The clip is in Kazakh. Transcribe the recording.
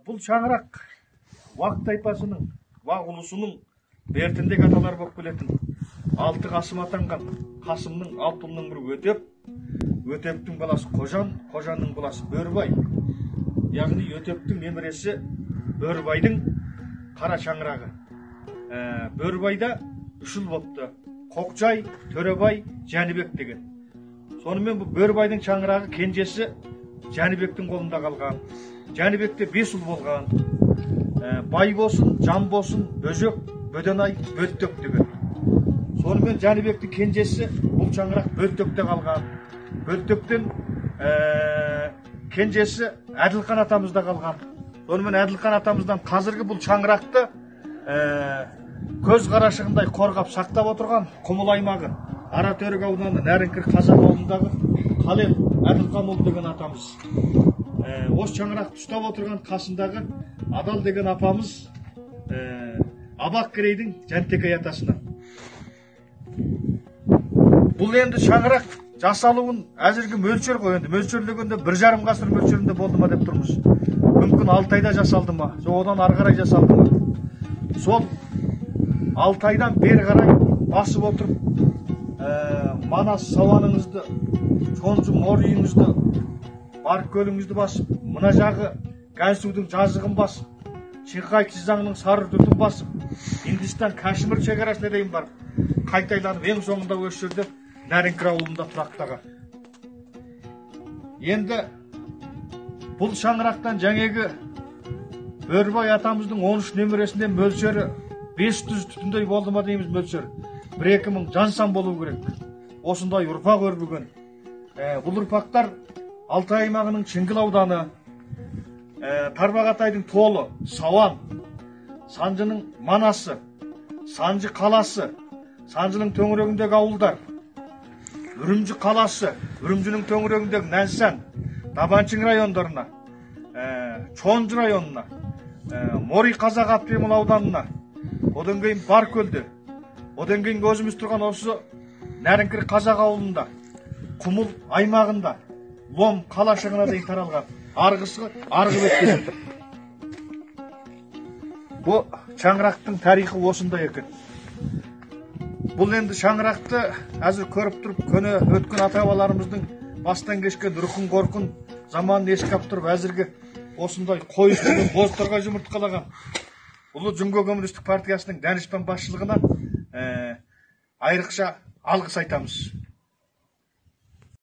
Бұл шаңырақ Уақ тайпасының, Уақ ұлысының бертіндегі аталар болып келетін алты Қасым атанған Қасымның алты ұлының бірі Өтеп, Өтептің баласы Қожан, Қожанның баласы Бөрібай. Яғни Өтептің немересі Бөрібайдың қара шаңырағы. Бөрібайда үш ұл болыпты. Қоқжай, Төребай, Жәнібек деген. Сонымен бұл Бөрібайдың шаңырағы кенжесі Жәнібектің қолында қалған. Жәнібекте 5 ұл болған. Байбосын, Жанбосын, Бөжек, Бөденай, Бөлтөк деген. Сонымен Жәнібектің кенжесі бұл шаңырақ Бөлтөкте қалған. Бөлтөктен кенжесі Әділхан атамызда қалған. Сонымен Әділхан атамыздан қазіргі бұл шаңырақты көз қарашығындай қорғап сақтап отырған Құмыл аймағы, Аратөрік ауданы, Нәріңкір қазақ ауылындағы Қалел Әділханұлы деген атамыз. Осы шаңырақты ұстап отырған қасындағы Адал деген апамыз Абақ Керейдің Жантекей атасынан. Бұл енді шаңырақ жасалуын әзіргі мөлшер ғой, енді мөлшерлегенде 1,5 ғасыр мөлшерінде болды ма деп тұрмыз. Мүмкін 6 айда жасалды ма, жоқ одан ары қарай жасалды ма. Сол 6 айдан бері қарай басып отырып, Манас сауаныңызды, Чонжы мор үйіңізді, Баркөліңізді басып, мына жағы Гансудың жазығын басып, Шыңғай Чизаңның сары түтін басып, Индистан Кашмир шекарасына дейін барып, қайта айланып, ең соңында осы жерде Нәріңкір ауылында тұрақтаған. Енді бұл шаңырақтан жаңағы Бөрібай атамыздың 13 немересінен мөлшері 500 түтіндей болды ма дейміз мөлшер. 1-2 мың жан сан болу керек. Осындай ұрпақ өрбіген. Бұл ұрпақтар Алтай аймағының Шыңғыл ауданы, Тарбағатайдың Толы, Сауан, Санжының Манасы, Санжы қаласы, Санжының төңірегіндегі ауылдар, Үрімжі қаласы, Үрімжінің төңірегіндегі Нәнсан, Дабанчың райондарына, Чонжы районына, Мори қазақ Атпемыл ауданына, одан кейін Баркөлде, одан кейін өзіміз тұрған осы Нәріңкір қазақ ауылында, Құмыл аймағында, Лом қалашығына дейін таралған. Арғысы арғы бетке жатыр. Бұл шаңырақтың тарихы осындай екен. Бұл енді шаңырақты әзір көріп тұрып, көне өткен ата-бабаларымыздың бастан кешкен рухын қорқын заманын еске алып тұрып, әзіргі осындай қой үстінен бозторғай жұмыртқалаған ұлы Жүнге коммунистік партиясының данышпан басшылығына айрықша алғыс айтамыз.